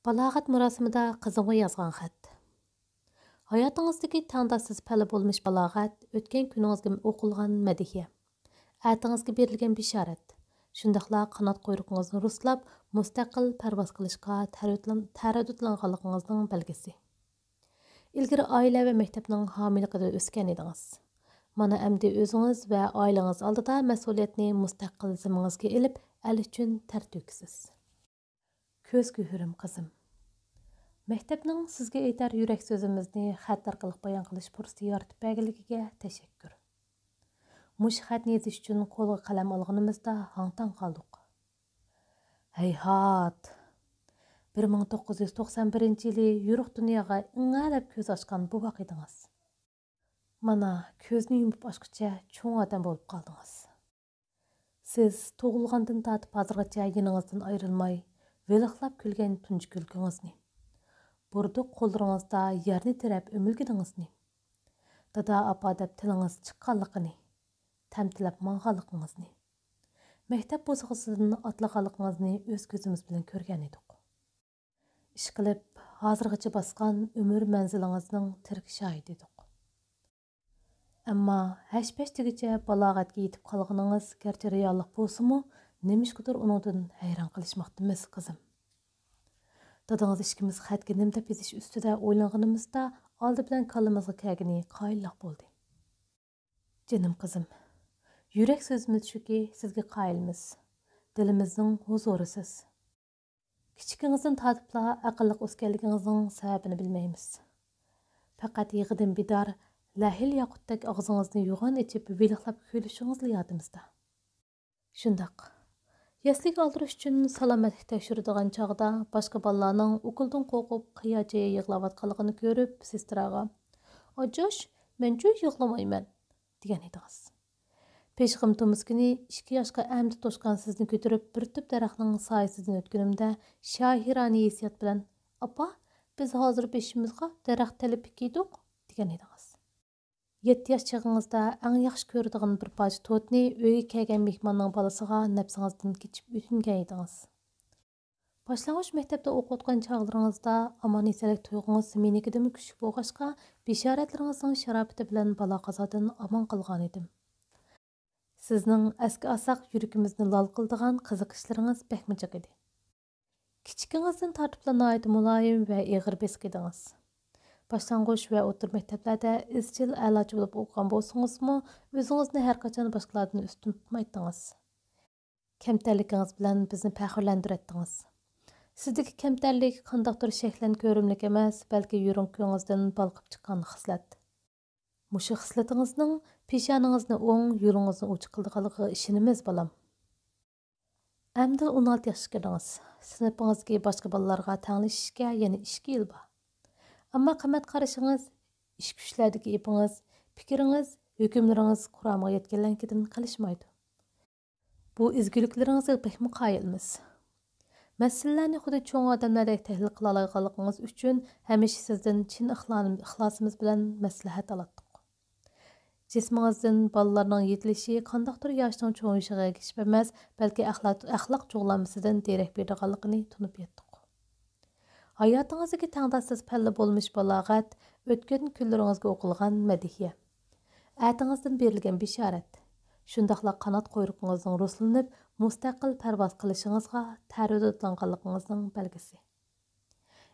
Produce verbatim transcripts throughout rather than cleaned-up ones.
بالاغەت مۇراسىمىدا قىزىمغا يازغان خەت. ھاياتىڭىزدىكى تەڭداشسىز پەلە بولمىش بالاغەت، ئۆتكەن كۈنىڭىزگە ئوقۇلغان مەدھىيە، ئەتىڭىزگە بېرىلگەن بېشارەت، شۇنداقلا قانات قۇيرۇقىڭىزنى رۇسلاپ، مۇستەقىل پەرۋاز قىلىشقا تەرەددۇتلان-، تەرەددۇتلانغانلىقىڭىزنىڭ بەلگىسى. ئىلگىرى ئائىلە ۋە مەكتەپنىڭ ھامىيلىقىدا ئۆسكەن ئىدىڭىز. مانا ئەمدى ئۆزىڭىز ۋە ئائىلىڭىز ئالدىدا مەسئۇلىيەتنى مۇستەقىل زىممىڭىزگە ئېلىپ، ئەل ئۈچۈن تەر تۆكىسىز. كۆز گۆھىرىم قىزىم. مەكتەپنىڭ سىزگە ئېيتار يۈرەك سۆزىمىزنى خەت ئارقىلىق بايان قىلىش پۇرسىتى يارىتىپ بەرگەنلىكىگە تەشەككۈر. مۇشۇ خەتنى يېزىش ئۈچۈن قولغا قەلەم ئالغىنىمىزدا ھاڭ-تاڭ قالدۇق. ھەيھات! بىر مىڭ توققۇز يۈز توقسان بىرىنچى يىلى يورۇق دۇنياغا ئىڭەلەپ كۆز ئاچقان بوۋاق ئىدىڭىز. مانا، كۆزنى يۇمۇپ ئاچقۇچە چوڭ ئادەم بولۇپ قالدىڭىز. سىز تۇغۇلغاندىن تارتىپ ھازىرغىچە يېنىڭىزدىن ئايرىلماي، ۋىلىقلاپ كۈلگەن تۇنجى كۈلكىڭىزنى، بۇرۇتلۇق قوللىرىڭىزدا يەرنى تىرەپ ئۆمۈلگىنىڭىزنى، دادا، ئاپا دەپ تىلىڭىز چىققانلىقىنى، تەمتىلەپ ماڭغانلىقىڭىزنى، مەكتەپ بوسۇغىسىدىن ئاتلىغانلىقىڭىزنى ئۆز كۆزىمىز بىلەن كۆرگەن ئىدۇق. ئىشقىلىپ، ھازىرغىچە باسقان ئۆمۈر مەنزىلىڭىزنىڭ تىرىك شاھىدى ئىدۇق. ئەمما ھەش-پەش دېگۈچە بالاغەتكە يېتىپ قالغىنىڭىز گەرچە رېئاللىق بولسىمۇ، نېمىشقىدۇر ئۇنىڭدىن ھەيران قېلىشماقتىمىز، قىزىم. دادىڭىز ئىككىمىز خەتكە نېمە دەپ يېزىش ئۈستىدە ئويلانغىنىمىزدا، ئالدى بىلەن كاللىمىزغا كەلگىنى قايىللىق بولدى. جېنىم قىزىم، يۈرەك سۆزىمىز شۇكى، سىزگە قايىلمىز. دىلىمىزنىڭ ھۇزۇرى سىز. كىچىكىڭىزدىن تارتىپلا ئەقىللىق ئۆسكەنلىكىڭىزنىڭ سەۋەبىنى بىلمەيمىز. پەقەت يىغىدىن بىدار، لەھىل ياقۇتتەك ئاغزىڭىزنى يوغان ئېچىپ، ۋىلىقلاپ كۈلۈشىڭىزلا يادىمىزدا. شۇنداق. يەسلىگە ئالدۇرۇش ئۈچۈن سالامەتلىك تەكشۈرىدىغان چاغدا، باشقا بالىلارنىڭ ئوكۇلدىن قورقۇپ، قىيا-چىيا يىغلاۋاتقانلىقىنى كۆرۈپ، سېستراغا، «ئاجاش، مەنچۇ يىغلىمايمەن» دېگەن ئىدىڭىز. پېشقىم تومۇز كۈنى ئىككى ياشقا ئەمدى توشقان سىزنى كۆتۈرۈپ، بىر تۈپ دەرەخنىڭ سايىسىدىن ئۆتكىنىمدە، شائىرانە ھېسسىيات بىلەن، «ئاپا، بىز ھازىر بېشىمىزغا دەرەخ تېلىپ كىيدۇق» دېگەن ئىدىڭىز. يەتتە ياش چېغىڭىزدا ئەڭ ياخشى كۆرىدىغان بىر پارچە توتنى ئۆيگە كەلگەن مېھماننىڭ بالىسىغا نەپسىڭىزدىن كېچىپ ئۆتۈنگەن ئىدىڭىز. باشلانغۇچ مەكتەپتە ئوقۇۋاتقان چاغلىرىڭىزدا ئامان-ئېسەنلىك تۇيغۇڭىز مېنىڭكىدىنمۇ كۈچلۈك بولغاچقا، بېشارەتلىرىڭىزنىڭ شارائىتى بىلەن بالا-قازادىن ئامان قالغانىدىم. سىزنىڭ ئەسكە ئالساق يۈرىكىمىزنى لال قىلىدىغان قىزىقىشلىرىڭىز بەكمۇ جىق ئىدى. كىچىكىڭىزدىن تارتىپلا ناھايىتى مۇلايىم ۋە ئېغىر بېسىق ئىدىڭىز. باشلانغۇچ ۋە ئوتتۇرا مەكتەپلەردە ئىزچىل ئەلاچى بولۇپ ئوقۇغان بولسىڭىزمۇ، ئۆزىڭىزنى ھەرقاچان باشقىلاردىن ئۈستۈن تۇتمايتتىڭىز. كەمتەرلىكىڭىز بىلەن بىزنى پەخىرلەندۈرەتتىڭىز. سىزدىكى كەمتەرلىك قانداقتۇر شەكلەن كۆرۈملۈك ئەمەس، بەلكى يۈرىكىڭىزدىن بالقىپ چىققان خىسلەت. مۇشۇ خىسلىتىڭىزنىڭ پېشانىڭىزنى ئوڭ، يولىڭىزنى ئوچۇق قىلىدىغانلىقىغا ئىشىنىمىز، بالام. ئەمدىلا ئون ئالتە ياشقا كىردىڭىز. سىنىپىڭىزدىكى باشقا بالىلارغا تەڭلىشىشكە يەنە ئىككى يىل بار. ئەمما قىممەت قارىشىڭىز، ئىچكى كۈچلەردىكى ئېپىڭىز، پىكرىڭىز، ھۆكۈملىرىڭىز قۇرامىغا يەتكەنلەرنىڭكىدىن قېلىشمايدۇ. بۇ ئىزگۈلۈكلىرىڭىزگە بەكمۇ قايىلمىز. مەسىلىلەرنى خۇددى چوڭ ئادەملەردەك تەھلىل قىلالايدىغانلىقىڭىز ئۈچۈن ھەمىشە سىزدىن چىن ئىخلان-، ئىخلاسىمىز بىلەن مەسلىھەت ئالاتتۇق. جىسمىڭىزدىن بالىلارنىڭ يېتىلىشى قانداقتۇر ياشنىڭ چوڭىيىشىغا ئەگىشىپ ئەمەس، بەلكى ئەخلاق، ئەخلاق جۇغلانمىسىدىن دېرەك بېرىدىغانلىقىنى تونۇپ يەتتۇق. ھاياتىڭىزدىكى تەڭداشسىز پەللە بولمىش بالاغەت، ئۆتكەن كۈنلىرىڭىزگە ئوقۇلغان مەدھىيە، ئەتىڭىزدىن بېرىلگەن بېشارەت، شۇنداقلا قانات قۇيرۇقىڭىزنىڭ رۇسلىنىپ، مۇستەقىل پەرۋاز قىلىشىڭىزغا تەرەددۇتلانغانلىقىڭىزنىڭ بەلگىسى.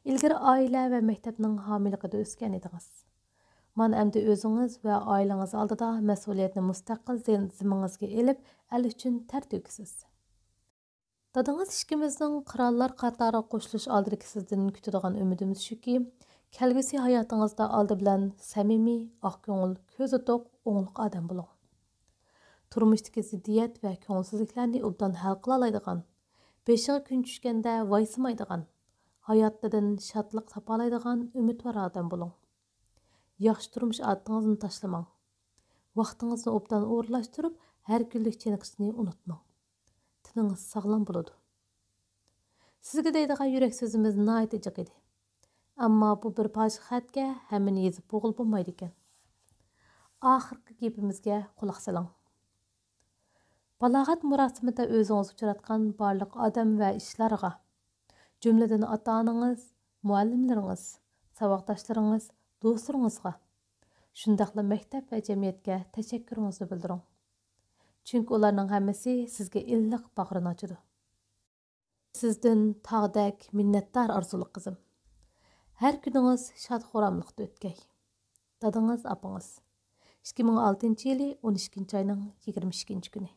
ئىلگىرى ئائىلە ۋە مەكتەپنىڭ ھامىيلىقىدا ئۆسكەن ئىدىڭىز. مانا ئەمدى ئۆزىڭىز ۋە ئائىلىڭىز ئالدىدا مەسئۇلىيەتنى مۇستەقىل زىم-، زىممىڭىزگە ئېلىپ، ئەل ئۈچۈن تەر تۆكىسىز. دادىڭىز ئىككىمىزنىڭ قىرانلار قاتارىغا قوشۇلۇش ئالدىدىكى سىزدىن كۈتىدىغان ئۈمىدىمىز شۇكى، كەلگۈسى ھاياتىڭىزدا ئالدى بىلەن سەمىمىي، ئاق كۆڭۈل، كۆزى توق، ئوڭلۇق ئادەم بولۇڭ. تۇرمۇشتىكى زىددىيەت ۋە كۆڭۈلسىزلىكلەرنى ئوبدان ھەل قىلالايدىغان، بېشىغا كۈن چۈشكەندە ۋايسىمايدىغان، ھاياتىدىن شادلىق تاپالايدىغان ئۈمىدۋار ئادەم بولۇڭ. ياخشى تۇرمۇش ئادىتىڭىزنى تاشلىماڭ. ۋاقتىڭىزنى ئوبدان ئورۇنلاشتۇرۇپ، ھەر كۈنلۈك چېنىقىشنى ئۇنتۇماڭ. تېنىڭىز ساغلام بولىدۇ. سىزگە دەيدىغان يۈرەك سۆزىمىز ناھايىتى جىق ئىدى. ئەمما بۇ بىر پارچە خەتكە ھەممىنى يېزىپ بولغىلى بولمايدىكەن. ئاخىرقى گېپىمىزگە قۇلاق سېلىڭ. بالاغەت مۇراسىمىدا ئۆزىڭىز ئۇچراتقان بارلىق ئادەم ۋە ئىشلارغا، جۈملىدىن ئاتا-ئانىڭىز، مۇئەللىملىرىڭىز، ساۋاقداشلىرىڭىز، دوستلىرىڭىزغا، شۇنداقلا مەكتەپ ۋە جەمئىيەتكە تەشەككۈرىڭىزنى بىلدۈرۈڭ. چۈنكى ئۇلارنىڭ ھەممىسى سىزگە ئىللىق باغرىنى ئاچىدۇ. سىزدىن تاغدەك مىننەتدار ئارزۇلۇق قىزىم. ھەر كۈنىڭىز شاد-خۇراملىقتا ئۆتكەي. دادىڭىز، ئاپىڭىز. ئىككى مىڭ ئالتىنچى يىلى ئون ئىككىنچى ئاينىڭ يىگىرمە ئىككىنچى كۈنى.